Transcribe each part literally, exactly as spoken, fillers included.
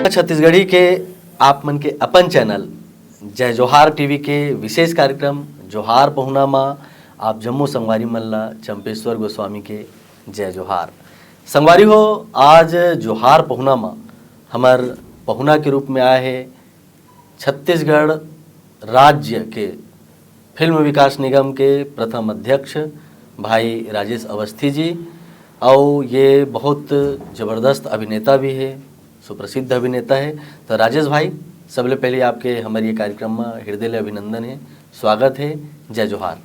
छत्तीसगढ़ी के आप मन के अपन चैनल जय जोहार टीवी के विशेष कार्यक्रम जोहार पहुना मा आप जम्मो संगवारी मन ला चंपेश्वर गोस्वामी के जय जोहार। संगवारी हो, आज जोहार पहुना मा हमर पहुना के रूप में आए हे छत्तीसगढ़ राज्य के फिल्म विकास निगम के प्रथम अध्यक्ष भाई राजेश अवस्थी जी, अउ ये बहुत जबरदस्त अभिनेता भी हे, सुप्रसिद्ध अभिनेता हे। तो राजेश भाई, सबले पहले आपके हमर ये कार्यक्रम में हृदय ले अभिनंदन हे, स्वागत हे, जय जोहार।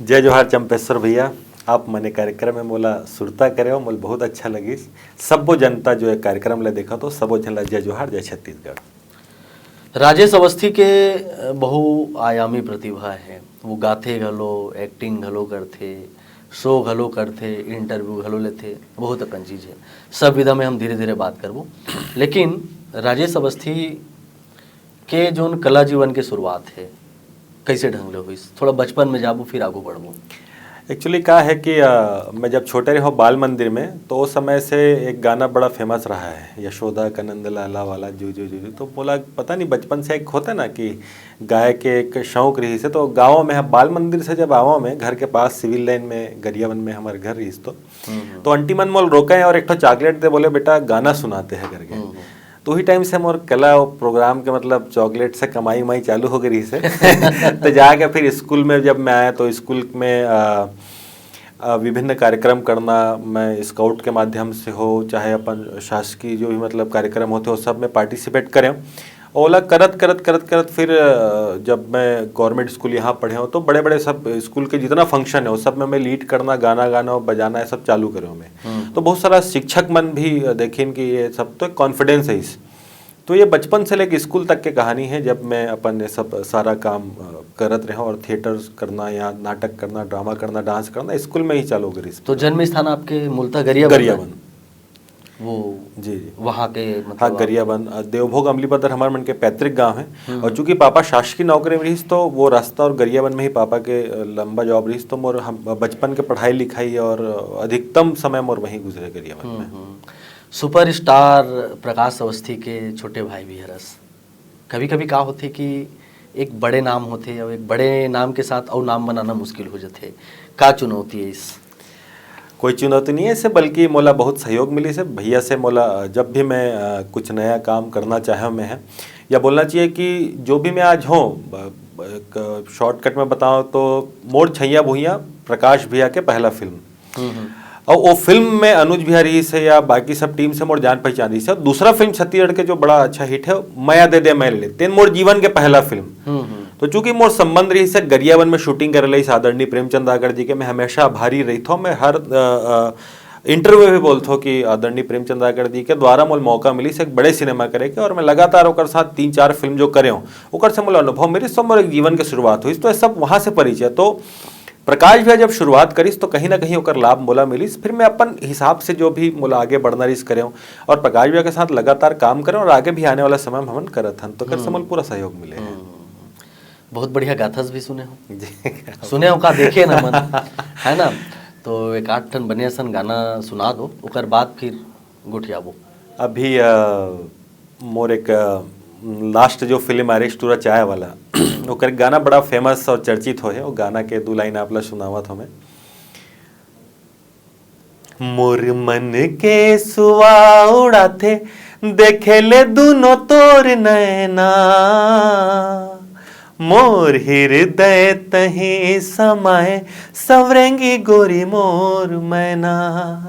जय जोहार चंपेश्वर भैया, आप मने कार्यक्रम में मोला सुरता करे हो, मोला बहुत अच्छा लगिस। सब्बो जनता जो ये कार्यक्रम ले देखत हो, सबो झन ला जय जोहार, जय छत्तीसगढ़। राजेश अवस्थी के, अ, बहुआयामी प्रतिभा हे। वो गाथे घलो, acting घलो करथे, show घलो करथे, interview घलो लेथे, बहुत अकन चीज हे। सब विधा में हम धीरे-धीरे बात करबो। लेकिन राजेश अवस्थी के जोन कला जीवन के शुरुआत हे, कइसे ढंग ले होइस? थोड़ा बचपन में जाबो, फिर आगू बढ़बो। Actually का हे कि, अ, मैं जब छोटे रहे हों बाल मंदिर में, तो ओ समय से एक गाना बड़ा famous रहा हे, यशोदा का नंद लाला वाला, जू जू जू जू। तो मोला पता नहीं, बचपन से एक होथे ना कि गाए के एक शौक रहिस हे, तो गाँव में हम बाल मंदिर से जब आवा में, घर के पास सिविल लाइन में गरियाबंद में हमर घर रहिस तो, हम्म, हम्म। तो आंटी मन मोला रोके और एक ठो chocolate दे, बोले, "बेटा, गाना सुनाते हैं" करके। हम्म, हम्म। तो उही time से मोर कला और program के, मतलब, chocolate से कमाई उमाई चालू हो गई रहिस हे। तो जाके फिर स्कूल में जब मैं आया तो स्कूल में, अ, अ, विभिन्न कार्यक्रम करना, मैं scout के माध्यम से हो, चाहे अपन शासकीय जो भी, मतलब, कार्यक्रम होथे, वो सब में participate करें। ओला करत, करत, करत, करत फिर, अ, जब मैं government school यहाँ पढ़े हों, तो बड़े-बड़े सब स्कूल के जितना function हे, वो सब में मैं lead करना, गाना गाना और बजाना, ये सब चालू करे हों मैं। हम्म। तो बहुत सारा शिक्षक मन भी, अ, देखिन कि ये सब तो एक confidence हे इस। तो ये बचपन से लेके स्कूल तक के कहानी हे, जब मैं अपन ये सब सारा काम, अ, करत रहे हों और theatre करना या नाटक करना, drama करना, dance करना, स्कूल में ही चालू करिस। तो जन्म स्थान आपके मूलतः गरियाबंद? गरियाबंद। वो जी, जी। वहाँ के, मतलब, हाँ, आप गरियाबंद, अ, देवभोग अमलीपदर हमार मन के पैतृक गांव हे। हम्म। और चूंकि पापा शासकीय नौकरी में रहिस, तो वो रास्ता और गरियाबंद में ही पापा के, अ, लंबा job रहिस, तो मोर हम, बचपन के पढ़ाई लिखाई और अधिकतम समय मोर वहीं गुजरे गरियाबंद में। हम्म, हम्म। Superstar प्रकाश अवस्थी के छोटे भाई भी हरस। कभी-कभी का होथे कि एक बड़े नाम होथे और एक बड़े नाम के साथ अउ नाम बनाना मुश्किल हो जाथे। का चुनौती हे इस? कोई चुनौती नहीं हे इसे, बल्कि मोला बहुत सहयोग मिलिस हे भैया से। मोला, अ, जब भी मैं, अ, कुछ नया काम करना चाहे मैं हे, या बोलना चाहिए कि जो भी मैं आज हों, ब-, ब-, एक shortcut में बताओं तो मोर छैया भुइयां प्रकाश भैया के पहला फिल्म। हम्म, हम्म। और वो फिल्म में अनुज भैया रहिस हे या बाकी सब team से मोर जान पहचान रहिस हे। दूसरा फिल्म छत्तीसगढ़ के जो बड़ा अच्छा hit हे, मया दे दे मैं ले ले, तेन मोर जीवन के पहला फिल्म। हम्म, हम्म। तो चूंकि मोर संबंध रहिस हे गरियाबंद में shooting करे ले इस आदरणीय प्रेमचंद रायगढ़ जी के, मैं हमेशा आभारी रहिथों। मैं हर, अ, अ, interview में भी बोलथों कि आदरणीय प्रेमचंद रायगढ़ जी के द्वारा मोला मौका मिलिस एक बड़े सिनेमा करे के, और मैं लगातार ओकर साथ तीन चार फिल्म जो करे हों, ओकर से मोला अनुभव मिलिस, तो मोर एक जीवन के शुरुआत होइस। तो ये सब वहाँ से परिचय। तो प्रकाश भैया जब शुरुआत करिस, तो कहीं ना कहीं ओकर लाभ मोला मिलिस। फिर मैं अपन हिसाब से जो भी मोला आगे बढ़ना रहिस करे हों, और प्रकाश भैया के साथ लगातार काम करे हों, और आगे भी आने वाला समय में हमन करत हन, तो ओकर से हम्म। मोला पूरा सहयोग मिले हे। हम्म। बहुत बढ़िया गाथस भी सुने हों। जी। सुने हों का, देखे ना मन, है ना? तो एक आध ठन बने असन गाना सुना दो, ओकर बाद फिर गोठियाबो। अभी, अ, मोर एक, अ, last जो फिल्म आए रहिस टूरा चाय वाला, ओकर गाना बड़ा famous और चर्चित होए हे। वो गाना के दू line आप ला सुनावत हों मैं। मोर मन के सुवा उड़ाथे, देखे ले दुनो तोर नैना। मोर हृदय तहीं समाए, संवरेंगी गोरी मोर मैना।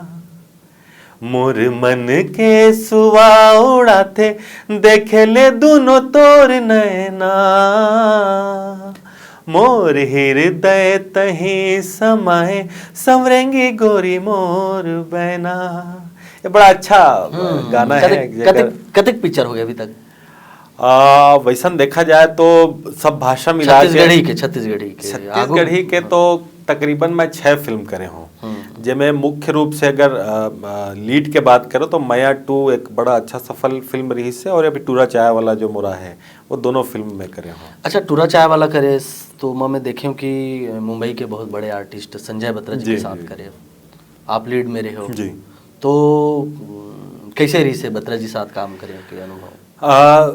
मोर मन के सुवा उड़ाथे, देखे ले दुनो तोर नैना। मोर हृदय तहीं समाए, संवरेंगी गोरी मोर बैना। ये बड़ा अच्छा हम्म, गाना हे, कतेक, एक जगह कतेक, कतेक picture हो गए अभी तक? आ, वैसन देखा जाए तो सब भाषा मिला के छत्तीसगढ़ी के, छत्तीसगढ़ी के, छत्तीसगढ़ी आगू के तो तकरीबन मैं छह फिल्म करे हों, हम्म। जेमे मुख्य रूप से अगर, आ, आ, lead के बात करो तो मया टू एक बड़ा अच्छा सफल फिल्म रहिस हे, और अभी टूरा चाय वाला जो मोर हे, वो दोनों फिल्म मैं करे हों। अच्छा, टूरा चाय वाला करे तो मैं, मैं देखे हों कि मुंबई के बहुत बड़े artist संजय बत्रा जी जी, के साथ जी। करे हो, आप lead में रहे हो। जी। तो, उम, कैसे रहिस हे बत्रा जी साथ काम करे के अनुभव? आ,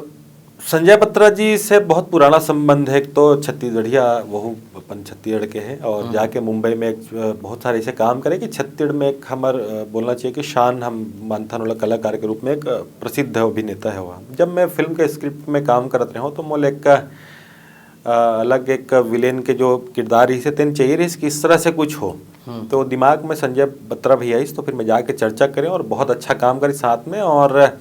संजय बत्रा जी से बहुत पुराना संबंध है। एक तो छत्तीसगढ़िया, वहू अपन छत्तीसगढ़ के हैं, और हम्म। जाके मुंबई में एक, अ, बहुत सारे ऐसे काम करे कि छत्तीसगढ़ में एक हमर, अ, बोलना चाहिए कि शान हम मानथन वाला कलाकार के रूप में एक, अ, प्रसिद्ध अभिनेता है वह। जब मैं फिल्म के स्क्रिप्ट में काम करत रहे हूँ, तो मोला एक, अ, अलग एक विलेन के जो किरदार रहिस हे, तेन चाहिए रहिस कि इस तरह से कुछ हो। हम्म। तो दिमाग में संजय बत्रा भैया आइस, तो फिर मैं जाके चर्चा करे और बहुत अच्छा काम करे साथ में। और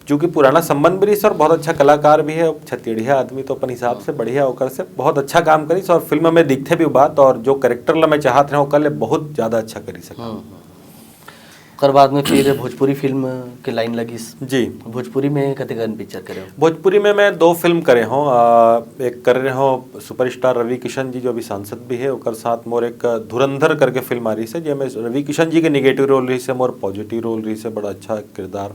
चूंकि पुराना संबंध भी रहिस और बहुत अच्छा कलाकार भी है, छत्तीसगढ़िया आदमी तो अपन हिसाब से बढ़िया ओकर से बहुत अच्छा काम करिस और फिल्म में दिखथे भी बात, और जो कैरेक्टर ला मैं चाहत रहे ओकर ले बहुत ज्यादा अच्छा करिस हे। हम्म, हम्म। ओकर बाद में फिर भोजपुरी फिल्म के लाइन लगिस। जी। भोजपुरी में कतेकन पिक्चर करे हो? भोजपुरी में मैं दो फिल्म करे हूँ। आ, एक करे रहे हूँ सुपरस्टार रवि किशन जी, जो अभी सांसद भी है, ओकर साथ मोर एक धुरंधर करके फिल्म आ रहिस हे, जेमे रवि किशन जी के निगेटिव रोल रहिस हे, मोर पॉजिटिव रोल रहिस हे, बड़ा अच्छा किरदार।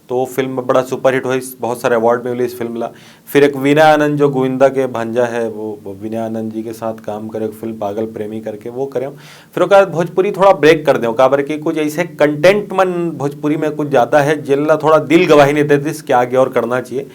तो वो फिल्म बड़ा सुपरहिट होइस, बहुत सारे अवार्ड मिलिस इस फिल्म ला। फिर एक विनय आनंद, जो गोविंदा के भांजा है, वो, वो विनय आनंद जी के साथ काम करे एक फिल्म पागल प्रेमी करके, वो करे। फिर ओकर बाद भोजपुरी थोड़ा ब्रेक कर देव, काबर कि कुछ ऐसे कंटेंट मन भोजपुरी में कुछ ज्यादा है, जेन ला थोड़ा दिल गवाही नहीं देतिस कि आगे और करना चाहिए।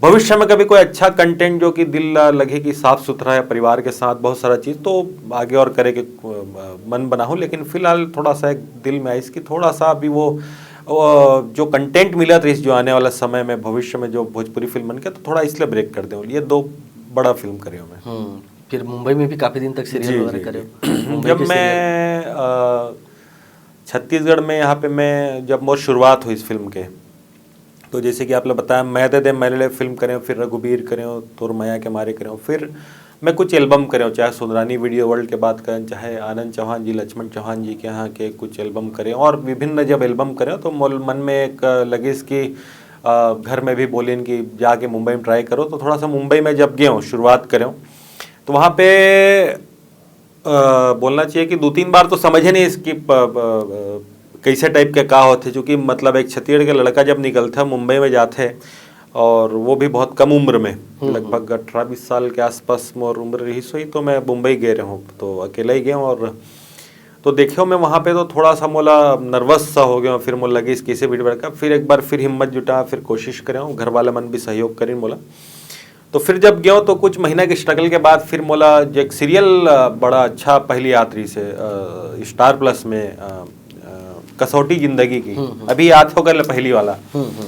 भविष्य में कभी कोई अच्छा कंटेंट जो कि दिल ला लगे कि साफ सुथरा है, परिवार के साथ बहुत सारा चीज, तो आगे और करे के, अ, मन बनाहूँ। लेकिन फिलहाल थोड़ा सा एक दिल में आइस कि थोड़ा सा अभी वो, वो जो कंटेंट मिलत रहिस जो आने वाला समय में, भविष्य में जो भोजपुरी फिल्म बन के, तो थोड़ा इसलिए ब्रेक कर देव। ये दो बड़ा फिल्म करे हूँ मैं। हम्म, फिर मुंबई में भी काफी दिन तक सीरियल जी, वगैरह जी, करे जी। हो? मुंबई जब के मैं, सीरियल? अ, छत्तीसगढ़ में, यहाँ पे मैं, जब मोर शुरुआत हुई इस फिल्म के, तो जैसे कि आप लोग बताया, मैं दे दे मैले फिल्म करे, फिर रघुबीर करे, तोर मया के मारे करे, फिर मैं कुछ एल्बम करे, चाहे सुंदरानी वीडियो वर्ल्ड के बात करें, चाहे आनंद चौहान जी, लक्ष्मण चौहान जी के यहाँ के कुछ एल्बम करे, और विभिन्न जब एल्बम करे, तो मोल मन में एक लगिस कि, अ, घर में भी बोलिन कि जाके मुंबई में ट्राई करो। तो थोड़ा सा मुंबई में जब गए हूँ, शुरुआत करे हूँ, तो वहाँ पे, अ, बोलना चाहिए कि दो तीन बार तो समझे नहीं इसकी प-, प-, प-, कैसे टाइप के का होथे, क्योंकि मतलब एक छत्तीसगढ़ के लड़का जब निकलथे मुंबई में जाथे, और वो भी बहुत कम उम्र में, हम्म, लगभग अठारह बीस साल के आसपास मोर उम्र रहिस होही, तो मैं मुंबई गए रहूँ, तो अकेला ही गए हूँ। और तो देखियो मैं वहाँ पे तो थोड़ा सा मोला नर्वस सा हो गया, फिर मोला लगिस कैसे बीट भड़का, फिर एक बार फिर हिम्मत जुटा, फिर कोशिश करे हूँ, घर वाला मन भी सहयोग करिन मोला। तो फिर जब गयो तो कुछ महीना के स्ट्रगल के बाद फिर मोला जो एक सीरियल, अ, बड़ा अच्छा पहली याद रहिस हे, अ, स्टार प्लस में, अ, अ, कसौटी जिंदगी की, हम्म, हम्म। अभी याद होगा ले पहली वाला। हम्म, हम्म।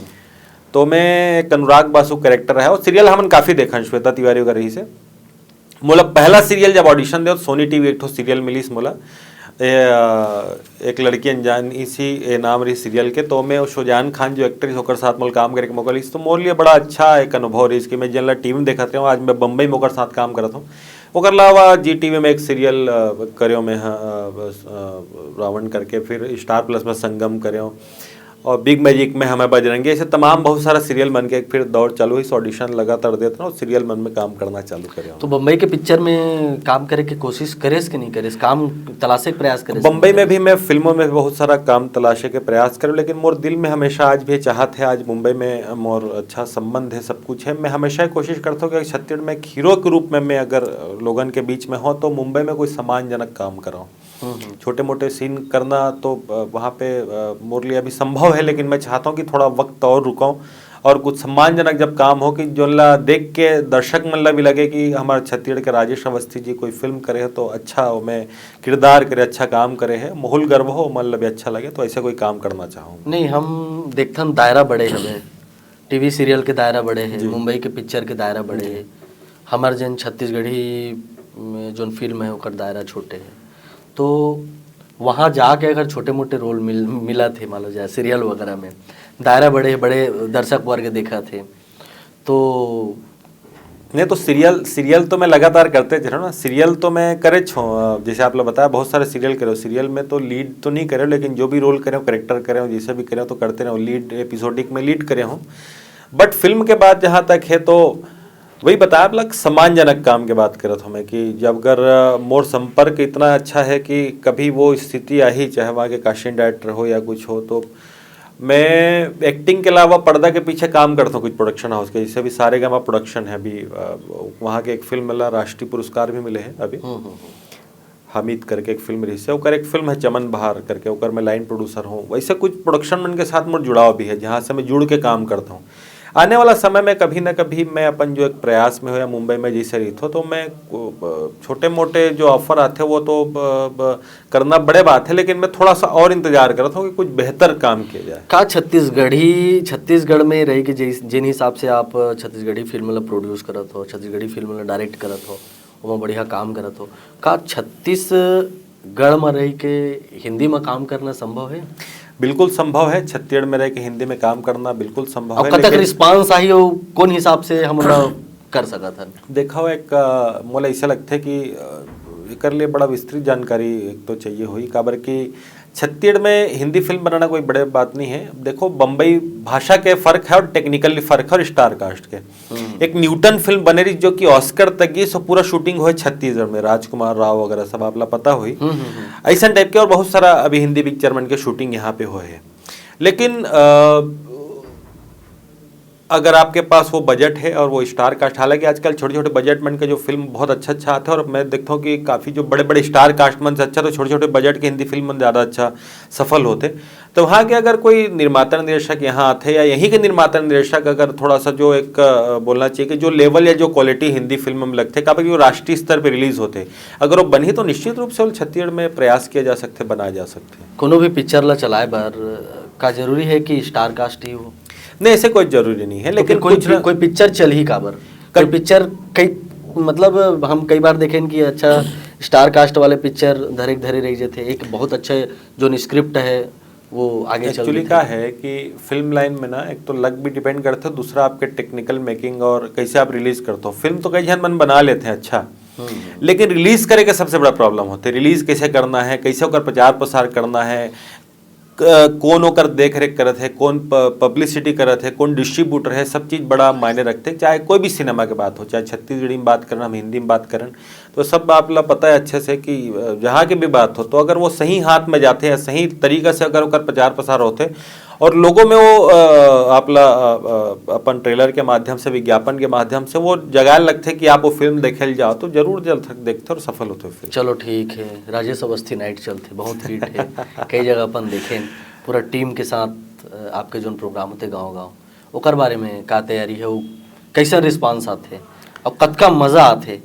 तो मैं एक अनुराग बासु कैरेक्टर है, और सीरियल हमन काफी देखन, श्वेता तिवारी वगैरह रहिस हे। मोला पहला सीरियल जब ऑडिशन दे, तो सोनी टीवी एक ठो सीरियल मिलिस मोला, ए, अ, एक लड़की अनजानी सी, ए नाम रहिस सीरियल के। तो मैं वो सुजान खान जो एक्टर रहिस, ओकर साथ मोला काम करे के मौका मिलिस, तो मोर लिए बड़ा अच्छा एक अनुभव रहिस कि मैं जेन ला टीवी में देखत रहे हूँ, आज मैं बम्बई में ओकर साथ काम करत हूँ। ओकर अलावा जी टीवी में एक सीरियल, अ, करेव मैं, हाँ, अ, बस, अ, रावण करके, फिर स्टार प्लस में संगम करेव, और बिग मैजिक में हमें बजरंगी, ऐसे तमाम बहुत सारा सीरियल बन के एक फिर दौर चालू हुई, ऑडिशन लगातार देत रहा और सीरियल मन में काम करना चालू करे। तो बम्बई के पिक्चर में काम करे के कोशिश करेस कि नहीं करेस, काम तलाशे के प्रयास करेस कि बम्बई नहीं में करेस? भी मैं फिल्मों में बहुत सारा काम तलाशे के प्रयास करें, लेकिन मोर दिल में हमेशा आज भी चाहत है, आज मुंबई में मोर अच्छा संबंध है, सब कुछ है। मैं हमेशा ही कोशिश करता हूँ कि छत्तीसगढ़ में एक हीरो के रूप में मैं अगर लोगन के बीच में हो, तो मुंबई में कोई सम्मानजनक काम कराऊँ। हम्म, हम्म। छोटे मोटे सीन करना तो, अ, वहाँ पे, अ, मोर लिए अभी संभव है, लेकिन मैं चाहता हूँ कि थोड़ा वक्त और रुकाऊँ और कुछ सम्मानजनक जब काम हो कि जोन ला देख के दर्शक मन ला भी लगे कि हमारे छत्तीसगढ़ के राजेश अवस्थी जी कोई फिल्म करे है तो अच्छा, ओमे किरदार करे, अच्छा काम करे है, माहौल गर्व हो, मन ला भी अच्छा लगे, तो ऐसे कोई काम करना चाहूँ। नहीं, हम देखथन दायरा बड़े हवे, टीवी सीरियल के दायरा बड़े है, जी। मुंबई के पिक्चर के दायरा बड़े जी। है, हमार जन छत्तीसगढ़ी में जोन फिल्म है ओकर दायरा छोटे है। तो वहाँ जाके अगर छोटे मोटे रोल मिल मिलत हे, मान लो जाए सीरियल वगैरह में, दायरा बड़े, बड़े दर्शक वर्ग देखत हे, तो नहीं तो सीरियल, सीरियल तो मैं लगातार करते रहो ना, सीरियल तो मैं करे छो, अ, जैसे आप लोग बताया बहुत सारे सीरियल करो, सीरियल में तो लीड तो नहीं करे, लेकिन जो भी रोल करे, कैरेक्टर करे, जैसे भी करे तो करते रहो, लीड एपिसोडिक में लीड करे हूँ। बट फिल्म के बाद जहाँ तक है तो वही बताया, मतलब सम्मानजनक काम के बात करत हूँ मैं कि जब अगर, अ, मोर संपर्क इतना अच्छा है कि कभी वो स्थिति आही, चाहे वहाँ के कास्टिंग डायरेक्टर हो या कुछ हो, तो मैं एक्टिंग के अलावा पर्दा के पीछे काम करता हूँ कुछ प्रोडक्शन हाउस के, जैसे अभी सारेगामा प्रोडक्शन है, अभी, अ, वहाँ के एक फिल्म मिला, राष्ट्रीय पुरस्कार भी मिले हैं अभी। हम्म, हम्म, हम्म। हामिद करके एक फिल्म रहिस हे, ओकर एक फिल्म हे चमन बहार करके, ओकर मैं लाइन प्रोड्यूसर हूँ। वैसे कुछ प्रोडक्शन मन के साथ मोर जुड़ाव भी हे, जहाँ से मैं जुड़ के काम करता हूँ। आने वाला समय में कभी ना कभी मैं अपन जो एक प्रयास में हो या मुंबई में जैसे रहिथों, तो मैं, अ, छोटे मोटे जो ऑफर आथे वो तो, अ, अ, करना बड़े बात हे, लेकिन मैं थोड़ा सा और इंतजार करत हूँ कि कुछ बेहतर काम किया जाए। का छत्तीसगढ़ी, छत्तीसगढ़ में रह के जिस, जिन हिसाब से आप छत्तीसगढ़ी फिल्म ला प्रोड्यूस करत हो, छत्तीसगढ़ी फिल्म ला डायरेक्ट करत हो, ओमा बढ़िया काम करत हो, का छत्तीसगढ़ में रह के हिंदी में काम करना संभव हे? बिल्कुल संभव हे, छत्तीसगढ़ में रह के हिंदी में काम करना बिल्कुल संभव और हे, कतक लेकिन रिस्पांस आही, और कौन हिसाब से हम लोग कर सकत हन? देखो, एक, अ, मोला ऐसा लगथे कि, अ, एकर लिए बड़ा विस्तृत जानकारी एक तो चाहिए होही, काबर कि छत्तीसगढ़ में हिंदी फिल्म बनाना कोई बड़े बात नहीं है। देखो, बम्बई भाषा के फर्क है और टेक्निकली फर्क है और स्टार कास्ट के। हम्म। एक न्यूटन फिल्म बने रही जो कि ऑस्कर तक गई, सो पूरा शूटिंग हुए छत्तीसगढ़ में, राजकुमार राव वगैरह सब आप ला पता हुई। हम्म, हम्म, हम्म। ऐसा टाइप के और बहुत सारा अभी हिंदी पिक्चर मन के शूटिंग यहाँ पे हुए है। लेकिन, अ, अगर आपके पास वो बजट है और वो स्टार कास्ट, हालांकि आजकल छोटे-छोटे बजट मन के जो फिल्म बहुत अच्छा-अच्छा आथे, और मैं देखता हूँ कि काफ़ी जो बड़े-बड़े स्टार कास्ट मन से अच्छा तो छोटे-छोटे बजट के हिंदी फिल्म मन ज़्यादा अच्छा सफल होथे। तो वहाँ के अगर कोई निर्माता निर्देशक यहाँ आथे या यहीं के निर्माता निर्देशक अगर थोड़ा सा जो एक, अ, बोलना चाहिए कि जो लेवल या जो क्वालिटी हिंदी फिल्म में लगथे, काबर कि वो राष्ट्रीय स्तर पे रिलीज होथे, अगर वो बनही तो निश्चित रूप से वो छत्तीसगढ़ में प्रयास किया जा सकथे, बनाए जा सकथे। कोनो भी पिक्चर ला चलाए बर का जरूरी है कि स्टार कास्ट ही हो? नहीं, ऐसे कोई जरूरी नहीं है, तो लेकिन फिर कोई कुछ भी, ना कोई पिक्चर चलही काबर? कोई कर- पिक्चर कई, मतलब, हम कई बार देखेन कि अच्छा स्टार कास्ट वाले पिक्चर धरे के धरे रह जाथे, एक बहुत अच्छे जो स्क्रिप्ट है वो आगे चल एक्चुअली देथे। का है कि फिल्म लाइन में ना एक तो लक भी डिपेंड करथे, दूसरा आपके टेक्निकल मेकिंग और कैसे आप रिलीज करते हो। फिल्म तो कई झन मन बना लेथे अच्छा, हम्म। लेकिन रिलीज करे के सबसे बड़ा प्रॉब्लम होथे, रिलीज कैसे करना है, कैसे ओकर प्रचार प्रसार करना है, क-, कौन ओकर देख रेख करत है, कौन प-, पब्लिसिटी करत है, कौन डिस्ट्रीब्यूटर है, सब चीज़ बड़ा मायने रखथे। चाहे कोई भी सिनेमा के बात हो, चाहे छत्तीसगढ़ी में बात करन, हम हिंदी में बात करन, तो सब आप ला पता है अच्छे से कि, अ, जहाँ के भी बात हो, तो अगर वो सही हाथ में जाथे या सही तरीका से अगर ओकर प्रचार प्रसार होथे और लोगों में वो, अ, आप ला, अ, अ, अपन ट्रेलर के माध्यम से, विज्ञापन के माध्यम से वो जगाए लगथे कि आप वो फिल्म देखे ल जाओ, तो जरूर जल थक देखथे और सफल होथे फिल्म। चलो ठीक है, राजेश अवस्थी नाइट चलथे, बहुत हिट है। कई जगह अपन देखेन, पूरा टीम के साथ, अ, आपके जोन प्रोग्राम होथे गाँव गाँव, ओकर बारे में का तैयारी है, वो कैसन रिस्पांस आथे, और कतका मजा आथे,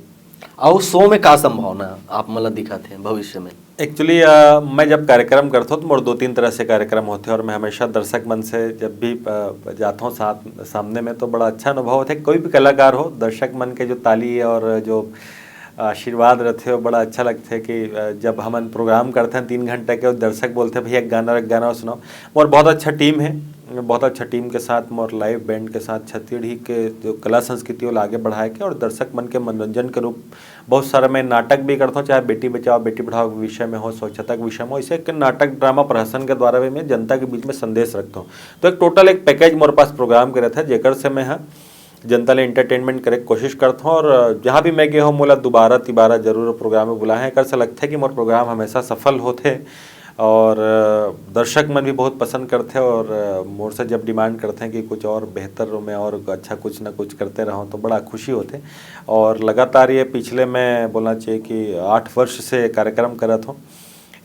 और शो में का संभावना आप मन ला दिखत हे भविष्य में? एक्चुअली, अ, मैं जब कार्यक्रम करथों तो मोर दो तीन तरह से कार्यक्रम होथे और मैं हमेशा दर्शक मन से जब भी, अ, जाथों साथ सामने में तो बड़ा अच्छा अनुभव होथे। कोई भी कलाकार हो, दर्शक मन के जो ताली और जो आशीर्वाद रथे वो बड़ा अच्छा लगथे कि, अ, जब हमन प्रोग्राम करथन तीन घंटा के और दर्शक बोलथे, "भैया एक गाना, एक गाना सुनाओ।" मोर बहुत अच्छा टीम है, बहुत अच्छा टीम के साथ मोर लाइव बैंड के साथ छत्तीसगढ़ी के जो कला संस्कृति ओला आगे बढ़ाए के और दर्शक मन के मनोरंजन के रूप बहुत सारा मैं नाटक भी करता हूँ, चाहे बेटी बचाओ बेटी पढ़ाओ के विषय में हो, स्वच्छता के विषय में हो, इसे एक नाटक ड्रामा प्रहसन के द्वारा भी मैं जनता के बीच में संदेश रखता हूँ। तो एक टोटल एक पैकेज मोर पास प्रोग्राम के रहता है, जेकर से मैं ह जनता ले एंटरटेनमेंट करे के कोशिश करता हूँ और जहाँ भी मैं गया हूँ मोला दोबारा तिबारा जरूर प्रोग्राम में बुलाए हैं। एकर से लगता है कि मोर प्रोग्राम हमेशा सफल होते और अ, दर्शक मन भी बहुत पसंद करथे और अ, मोर से जब डिमांड करथे कि कुछ और बेहतर में और अच्छा कुछ ना कुछ करते रहो तो बड़ा खुशी होथे। और लगातार ये पिछले मैं बोलना चाहिए कि आठ वर्ष से कार्यक्रम करत हूँ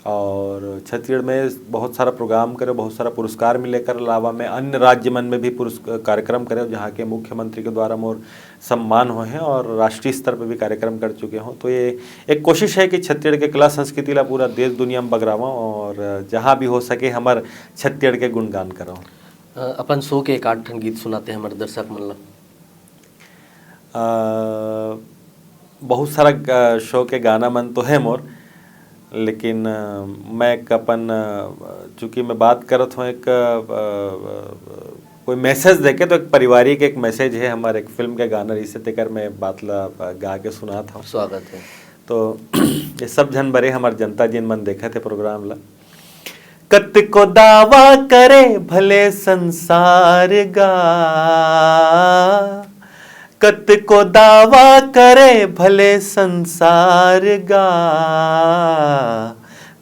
और छत्तीसगढ़ में बहुत सारा प्रोग्राम करे, बहुत सारा पुरस्कार मिले कर अलावा मैं अन्य राज्य मन में भी पुरस्क-, कार्यक्रम करे, जहाँ के मुख्यमंत्री के द्वारा मोर सम्मान हुए हैं और राष्ट्रीय स्तर पर भी कार्यक्रम कर चुके हूँ। तो ये एक कोशिश है कि छत्तीसगढ़ के कला संस्कृति ला पूरा देश दुनिया में बगरावं और जहाँ भी हो सके हमर छत्तीसगढ़ के गुणगान करव। अ, अपन शो के एक आध ठन गीत सुनाते हैं हमारे दर्शक मन ला। अ, बहुत सारा ग-, शो के गाना मन तो है मोर, लेकिन अ, मैं एक अपन, अ, चूँकि मैं बात करत हूँ एक, अ, अ, कोई मैसेज देके, तो एक पारिवारिक एक मैसेज है, हमारे एक फिल्म के गाना, इसे तेकर मैं बात ला, अ, गा के सुनात हूँ। स्वागत है। तो ये सब झन बरे हमार जनता जिन मन देखत हे प्रोग्राम ला। कतको दावा करे भले संसार गा, कतको दावा करे भले संसार गा,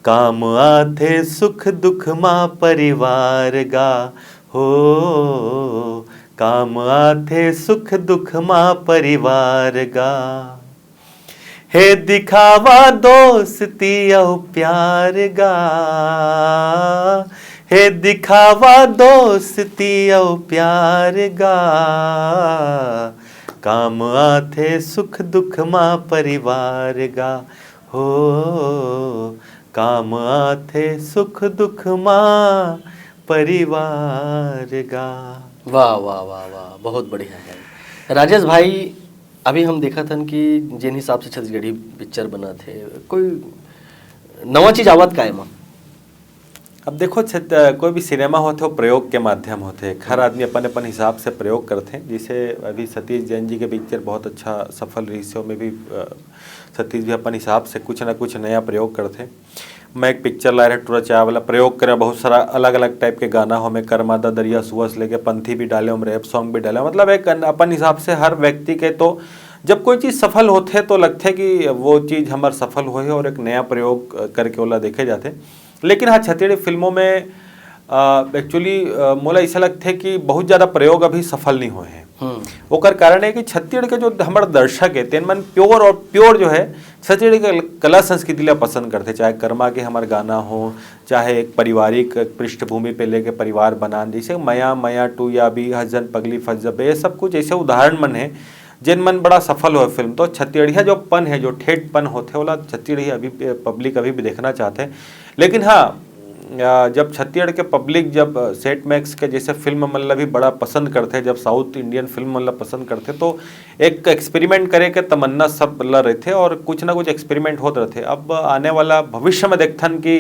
काम आथे सुख दुख मा परिवार गा, हो, काम आथे सुख दुख मा परिवार गा। हे दिखावा दोस्ती अउ प्यार गा, हे दिखावा दोस्ती अउ प्यार गा, काम आथे सुख दुख मा परिवार गा, हो काम आथे सुख दुख मा परिवार गा। वाह वाह वाह वाह, बहुत बढ़िया है राजेश भाई। अभी हम देखत हन कि जेन हिसाब से छत्तीसगढ़ी पिक्चर बनत हे, कोई नवा चीज आवत का एमा? अब देखो छत, कोई भी सिनेमा होथे, वो प्रयोग के माध्यम होथे। हर आदमी अपन अपन हिसाब से प्रयोग करथे। जैसे अभी सतीश जैन जी के पिक्चर बहुत अच्छा सफल रहिस हे, ओमे भी अ, सतीश भी अपन हिसाब से कुछ ना कुछ नया प्रयोग करथे। मैं एक पिक्चर लाए रहे टूरा चाय वाला, प्रयोग करे बहुत सारा अलग अलग टाइप के गाना हो, मैं कर्मा दा दरिया सुअस लेके पंथी भी डाले, हम रैप सॉन्ग भी डाले, मतलब एक अन-, अपन हिसाब से हर व्यक्ति के। तो जब कोई चीज़ सफल होथे तो लगथे कि वो चीज़ हमर सफल होए हे और एक नया प्रयोग अ, करके ओला देखे जाथे। लेकिन हाँ, छत्तीसगढ़ी फिल्मों में एक्चुअली मोला ऐसा लगथे कि बहुत ज़्यादा प्रयोग अभी सफल नहीं हुए हैं। हम्म। ओकर कारण है कि छत्तीसगढ़ के जो हमर दर्शक है, तेन मन प्योर और प्योर जो है छत्तीसगढ़ के कला संस्कृति ला पसंद करथे, चाहे कर्मा के हमर गाना हो, चाहे एक पारिवारिक पृष्ठभूमि पे लेके परिवार बनान, जैसे मया मया टू या भी हसजन पगली फंस जबे, ये सब कुछ ऐसे उदाहरण मन है जेन मन बड़ा सफल हुए फिल्म। तो छत्तीसगढ़िया जो पन है, जो ठेठ पन होथे, ओला छत्तीसगढ़िया अभी पब्लिक अभी भी देखना चाहथे। लेकिन हाँ, अ, जब छत्तीसगढ़ के पब्लिक जब सेट मैक्स के जैसे फिल्म मन ला भी बड़ा पसंद करथे, जब साउथ इंडियन फिल्म मन ला पसंद करथे, तो एक एक्सपेरिमेंट करे के तमन्ना सब ला रहिथे और कुछ ना कुछ एक्सपेरिमेंट होत रहिथे। अब आने वाला भविष्य में देखथन कि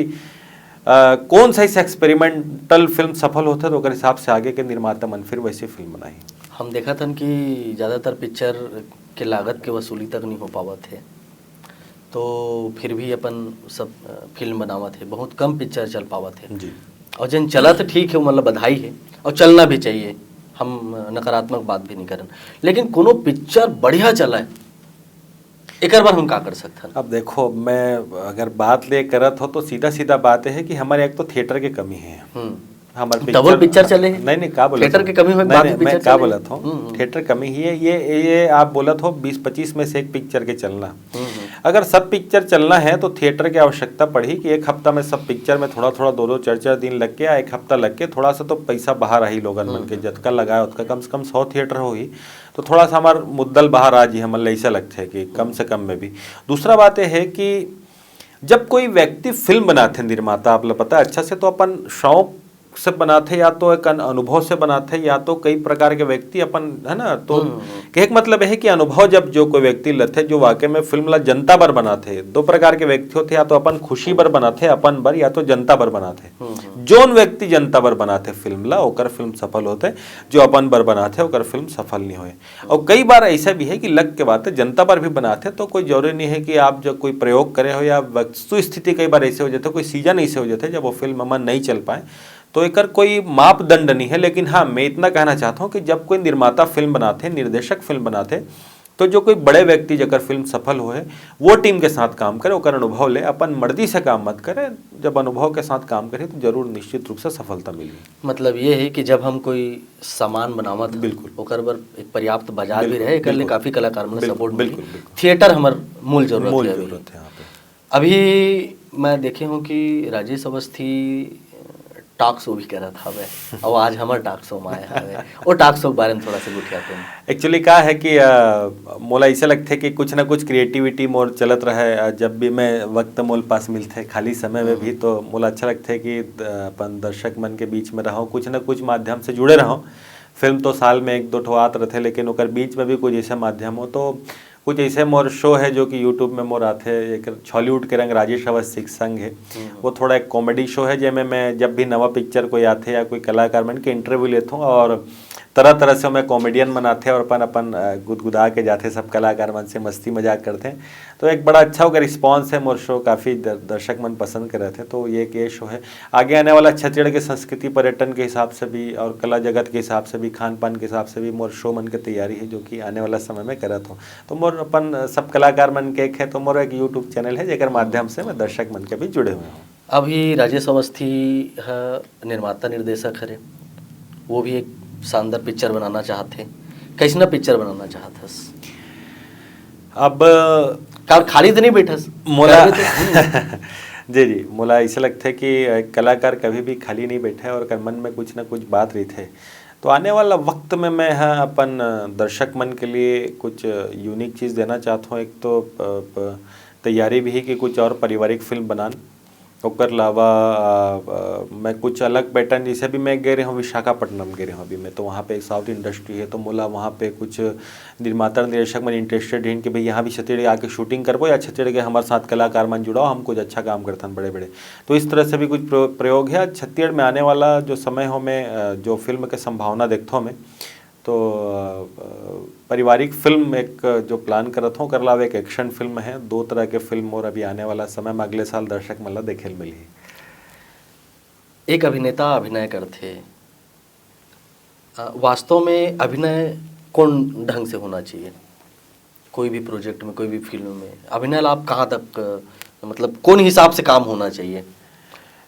अ, कौन सा ऐसे एक्सपेरिमेंटल फिल्म सफल होथे, तो ओकर हिसाब से आगे के निर्माता मन फिर वैसे फिल्म बनाही। हम देखत हन कि ज़्यादातर पिक्चर के लागत के वसूली तक नहीं हो पावत हे, तो फिर भी अपन सब अ, फिल्म बनावत हे, बहुत कम पिक्चर चल पावत हे। जी। और जिन चलत ठीक है, वो मतलब बधाई है और चलना भी चाहिए, हम अ, नकारात्मक बात भी नहीं करन, लेकिन कोनो पिक्चर बढ़िया चला है, एकर बर हम का कर सकथन? अब देखो, मैं अगर बात ले करत हो तो सीधा सीधा बात है कि हमारे एक तो थिएटर के कमी है। हम्म। हमारे तब वो पिक्चर चले हे। नहीं नहीं, का बोलत थिएटर हो? के कमी होय, नहीं, बाद नहीं, में मैं पिक्चर का चले। बोलत हूँ, हम्म, हम्म। थिएटर कमी ही है। ये ये आप बोलत हो बीस पच्चीस में से एक पिक्चर के चलना। हम्म, हम्म। अगर सब पिक्चर चलना है तो थिएटर की आवश्यकता पड़ही कि एक हफ्ता में सब पिक्चर में थोड़ा थोड़ा दो दो चार चार दिन लग के या एक हफ्ता लग के थोड़ा सा तो पैसा बाहर आही लोगन मन के, जतका लगाए ओतका कम से कम सौ थिएटर होही, तो थोड़ा सा हमार मुद्दल बाहर आ जी, हमन ल ऐसा लगथे कि कम से कम में भी। दूसरा बात यह है कि जब कोई व्यक्ति फिल्म बनाथे, निर्माता, आप ला पता है अच्छा से, तो अपन शौक से बनाथे या तो एक अन-, अनुभव से बनाथे या तो कई प्रकार के व्यक्ति अपन, है ना, तो हम्म, हम्म। कहे के मतलब है कि अनुभव जब जो कोई व्यक्ति लेथे जो वाकई में फिल्म ला जनता बर बनाथे, दो प्रकार के व्यक्ति होथे, या तो अपन खुशी बर बनाथे अपन बर, या तो जनता बर बनाथे। हम्म, हम्म। जोन व्यक्ति जनता बर बनाथे फिल्म ला, ओकर फिल्म सफल होथे। जो अपन बर बनाथे ओकर फिल्म सफल नहीं होए। और कई बार ऐसा भी है कि लग के बात है, जनता बर भी बनाथे, तो कोई जरूरी नहीं है कि आप जब कोई प्रयोग करे हो या वस्तु स्थिति, कई बार ऐसे हो जाथे, कोई सीजन ऐसे हो जाथे जब वो फिल्म मन नहीं चल पाए, तो एकर कोई मापदंड नहीं है। लेकिन हाँ, मैं इतना कहना चाहता हूँ कि जब कोई निर्माता फिल्म बनाथे, निर्देशक फिल्म बनाथे, तो जो कोई बड़े व्यक्ति जेकर फिल्म सफल होए, वो टीम के साथ काम करे, ओकर अनुभव ले, अपन मर्जी से काम मत करे। जब अनुभव के साथ काम करे तो जरूर निश्चित रूप से सफलता मिली। मतलब ये है कि जब हम कोई सामान बनावत हन, बिल्कुल। ओकर बर एक पर्याप्त बाजार भी बिल्कुल, रहे, एकर लिए बिल्कुल, काफी कलाकार मन बिल्कुल, सपोर्ट बिल्कुल, मिले। बिल्कुल। थिएटर हमर मूल जरूरत मूल है अभी। जरूरत है यहाँ पे। अभी मैं देखे हूँ कि राजेश अवस्थी टॉक शो भी करत हवे, और आज हमर टॉक शो में आए हवे। वो टॉक शो के बारे में थोड़ा सा गुठिया पे। एक्चुअली का है कि अ, मोला ऐसे लगथे कि कुछ ना कुछ क्रिएटिविटी मोर चलत रहे। अ, जब भी मैं वक्त मोल पास मिलथे खाली समय में भी, तो मोला अच्छा लगथे कि अ, अपन दर्शक मन के बीच में रहूँ, कुछ ना कुछ माध्यम से जुड़े रहूँ। फिल्म तो साल में एक दो ठो आत रथे, लेकिन ओकर बीच में भी कुछ ऐसे माध्यम हो, तो कुछ ऐसे मोर शो है जो कि यूट्यूब में मोर आथे, एक छॉलीवुड के रंग राजेश अवस्थी के संग है। वो थोड़ा एक कॉमेडी शो है, जेमे मैं जब भी नवा पिक्चर कोई आथे या कोई कलाकार मन के इंटरव्यू लेथों और तरह तरह से मैं कॉमेडियन मन आथे और अपन अपन अ, गुदगुदा के जाथे, सब कलाकार मन से मस्ती मजाक करथे। तो एक बड़ा अच्छा ओकर रिस्पॉन्स है मोर शो, काफ़ी दर-, दर्शक मन पसंद करत हे। तो ये एक ये शो है। आगे आने वाला छत्तीसगढ़ के संस्कृति पर्यटन के हिसाब से भी और कला जगत के हिसाब से भी, खान पान के हिसाब से भी मोर शो मन के तैयारी है, जो कि आने वाला समय में करत हो। तो मोर अपन सब कलाकार मन के एक है, तो मोर एक यूट्यूब चैनल है जेकर माध्यम से मैं दर्शक मन के भी जुड़े हुए हूँ। अभी राजेश अवस्थी ह निर्माता निर्देशक हरे, वो भी एक शानदार पिक्चर बनाना चाहत हे। कैसना पिक्चर बनाना चाहत हस? अब कलाकार खाली तो नहीं बैठस? मोला करबे तो, हम्म। जी जी, मोला ऐसा लगता है कि एक कलाकार कभी भी खाली नहीं बैठे और ओकर मन में कुछ ना कुछ बात रही थे। तो आने वाला वक्त में मैं, हाँ, अपन अ, दर्शक मन के लिए कुछ यूनिक चीज़ देना चाहता हूँ। एक तो अ, प- तैयारी भी है कि कुछ और पारिवारिक फिल्म बनान। ओकर अलावा अ, अ, मैं कुछ अलग पैटर्न, जैसे अभी मैं गए रहे हूँ विशाखापट्टनम गए रहे हूँ अभी मैं, तो वहाँ पे एक साउथ इंडस्ट्री है, तो मोला वहाँ पे कुछ निर्माता निर्देशक मन इंटरेस्टेड हैं कि भाई यहाँ भी छत्तीसगढ़ आके शूटिंग करबो या छत्तीसगढ़ के हमारे साथ कलाकार मन जुड़ाओ, हम कुछ अच्छा काम करथन बड़े बड़े। तो इस तरह से भी कुछ प्र- प्रयोग है। आज छत्तीसगढ़ में आने वाला जो समय हो में अ, जो फिल्म के संभावना देखता हूँ मैं, तो अ, अ, पारिवारिक फिल्म एक जो प्लान करत हूँ, ओकर अलावा एक एक्शन फिल्म है। दो तरह के फिल्म और अभी आने वाला समय में अगले साल दर्शक मन ला देखे ल मिलही। एक अभिनेता अभिनय करथे, अ, वास्तव में अभिनय कौन ढंग से होना चाहिए? कोई भी प्रोजेक्ट में, कोई भी फिल्म में अभिनय ला आप कहाँ तक, अ, मतलब कौन हिसाब से काम होना चाहिए?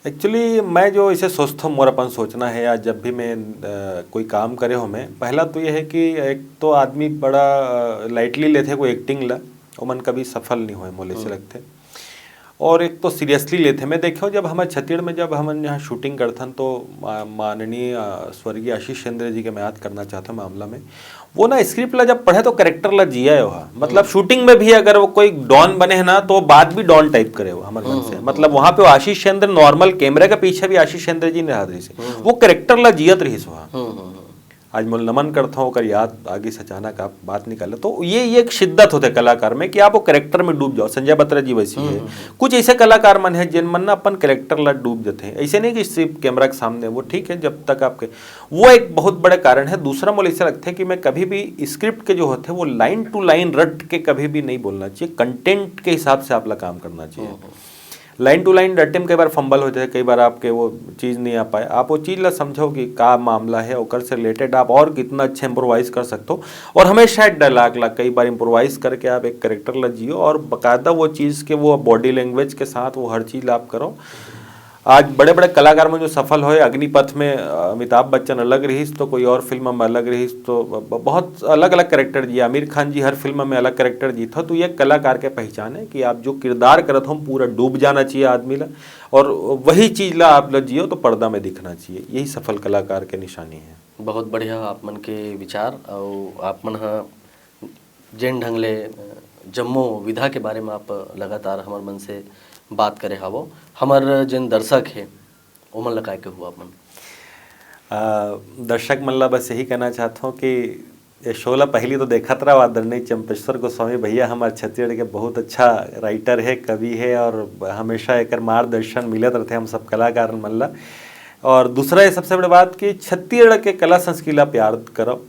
एक्चुअली मैं जो इसे सोचता हूँ, मोर अपन सोचना है, या जब भी मैं अ, कोई काम करे हो मैं, पहला तो ये है कि एक तो आदमी बड़ा लाइटली लेथे कोई एक्टिंग ला, ओमन कभी सफल नहीं होए मोले से लगथे। और एक तो सीरियसली लेथे। मैं देखे हूँ, जब हमारे छत्तीसगढ़ में जब हमन यहाँ शूटिंग करथन तो मा- माननीय अ, स्वर्गीय आशीष चंद्र जी के मैं याद करना चाहता हूँ मामला में। वो ना स्क्रिप्ट ला जब पढ़े तो करेक्टर ला जिया है वहाँ, मतलब शूटिंग में भी अगर वो कोई डॉन बने है ना, तो वो बात भी डॉन टाइप करे हो हमारे मन से। मतलब वहाँ पे वो आशीष चंद्र नॉर्मल कैमरे के पीछे भी आशीष चंद्र जी नहीं रहत रही से, वो करेक्टर ला जियत रही वहाँ। हम्म, हम्म, हम्म। आज मोल नमन करता हूँ, ओकर याद आगे से अचानक आप बात निकाले, तो ये ये एक शिद्दत होते कलाकार में कि आप वो करेक्टर में डूब जाओ। संजय बत्रा जी वैसी है, कुछ ऐसे कलाकार मन है जिन मन ना अपन करेक्टर ला डूब जाते हैं। ऐसे नहीं कि सिर्फ कैमरा के सामने, वो ठीक है जब तक आपके, वो एक बहुत बड़ा कारण है। दूसरा मोल ऐसा लगता है कि मैं कभी भी स्क्रिप्ट के जो होते हैं वो लाइन टू लाइन रट के कभी भी नहीं बोलना चाहिए, कंटेंट के हिसाब से आप ला काम करना चाहिए। लाइन टू लाइन रटे में कई बार फंबल हो जाए, कई बार आपके वो चीज़ नहीं आ पाए। आप वो चीज़ ला समझो कि का मामला है, ओकर से रिलेटेड आप और कितना अच्छा इम्प्रोवाइज कर सकते हो। और हमेशा एक डायलॉग ला कई बार इम्प्रोवाइज करके आप एक करेक्टर ला जियो और बाकायदा वो चीज़ के वो बॉडी लैंग्वेज के साथ वो हर चीज़ ला आप करो। आज बड़े बड़े कलाकार में जो सफल होए, अग्निपथ में अ, अमिताभ बच्चन अलग रहीस तो कोई और फिल्म में अलग रहीस, तो ब- बहुत अलग अलग करेक्टर जी, आमिर खान जी हर फिल्म में अलग करेक्टर जी था। तो ये कलाकार के पहचान है कि आप जो किरदार करत हो पूरा डूब जाना चाहिए आदमी ला, और वही चीज ला आप ला जियो तो पर्दा में दिखना चाहिए। यही सफल कलाकार के निशानी है। बहुत बढ़िया आप मन के विचार, और आप मन ह जेन ढंग ले, अ, जम्मो विधा के बारे में आप लगातार हमर मन से बात करे हावो, हमर जेन दर्शक हे ओमन ला काय कहू आप मन? आ, दर्शक मन ला बस यही कहना चाहता हूँ कि ये शो ला पहली तो देखत रहो, आदरणीय चंपेश्वर गोस्वामी भैया हमारे छत्तीसगढ़ के बहुत अच्छा राइटर है, कवि है, और हमेशा एकर मार्गदर्शन मिलत रहते हम सब कलाकार मन ला। और दूसरा ये सबसे बड़ी बात कि छत्तीसगढ़ के कला संस्कृति ला प्यार करो।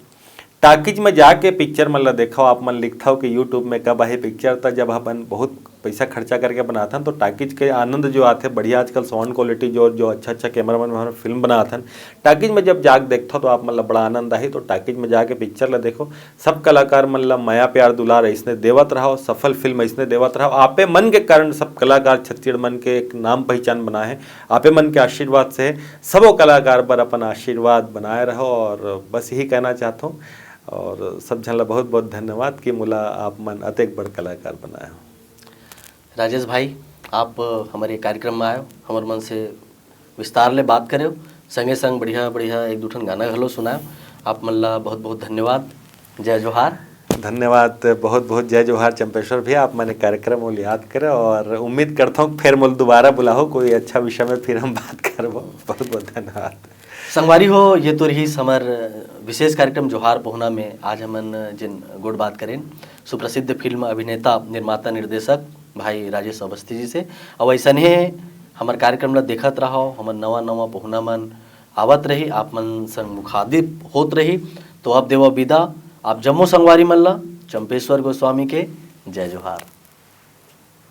टाकीज में जाके पिक्चर मन ला देखो। आप मन लिखथव कि यूट्यूब में कब आही पिक्चर, त जब अपन बहुत पैसा खर्चा करके बनाथन तो टाकीज के आनंद जो आथे, बढ़िया आजकल साउंड क्वालिटी जो जो अच्छा अच्छा कैमरामैन में फिल्म बनाथन, टाकीज में जब जाके देखथव तो आप मन ला बड़ा आनंद आही। तो टाकीज में जाके पिक्चर ला देखो, सब कलाकार मन ला मया प्यार दुलार ऐसने देवत रहो, सफल फिल्म ऐसने देवत रहो। आपे मन के कारण सब कलाकार छत्तीसगढ़ मन के एक नाम पहचान बना है, आपे मन के आशीर्वाद से है। सबो कलाकार बर अपन आशीर्वाद बनाए रहो और बस यही कहना चाहता हूँ। और सब झन ला बहुत बहुत धन्यवाद कि मोला आप मन अतेक बड़ कलाकार बनाए हो। राजेश भाई, आप हमर ये कार्यक्रम में आयो, हमर मन से विस्तार ले बात करेव, संगे संग बढ़िया बढ़िया एक दू ठन गाना घलो सुनायो। आप मन ला बहुत बहुत धन्यवाद। जय जोहार। धन्यवाद, बहुत बहुत जय जोहार चंपेश्वर भैया, आप मन ये कार्यक्रम मोल याद करे और उम्मीद करता हूँ फिर मोल दोबारा बुलाहो, कोई अच्छा विषय में फिर हम बात करबो। बहुत बहुत धन्यवाद। संगवारी हो, ये तो रहीस हमर विशेष कार्यक्रम जोहार पहुना में आज हमन जिन गोठ बात करेन सुप्रसिद्ध फिल्म अभिनेता, निर्माता, निर्देशक भाई राजेश अवस्थी जी से। अउ अइसने हमर कार्यक्रम ला देखत रहव, हमर नवा नवा पहुना मन आवत रही, आप मन संग मुखातिब होत रही। तो अब देवव विदा आप जम्मो संगवारी मन ला चंपेश्वर गोस्वामी के जय जोहार।